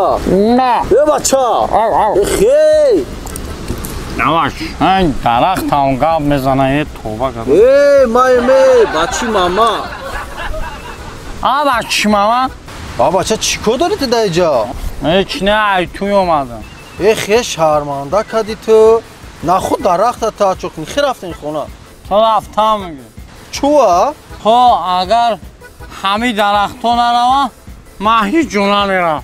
Бача. На. Э бача. Хей. Наваш, ин дарахтам гап мезана, э тоба кардам. Э, май ме, бачи мама. А бачи мама? А бача чӣ кор дорӣ ту дар иҷа? Ҳеч не, ай туй омадам. Э хе шарманда кардӣ ту. Нахуд дарахта таачуқ кунӣ. Хе рафтин хона. То рафтам меги. Чуа? То агар ҳами дарахтҳо нарава, ман ҳеҷ ҷо намерам.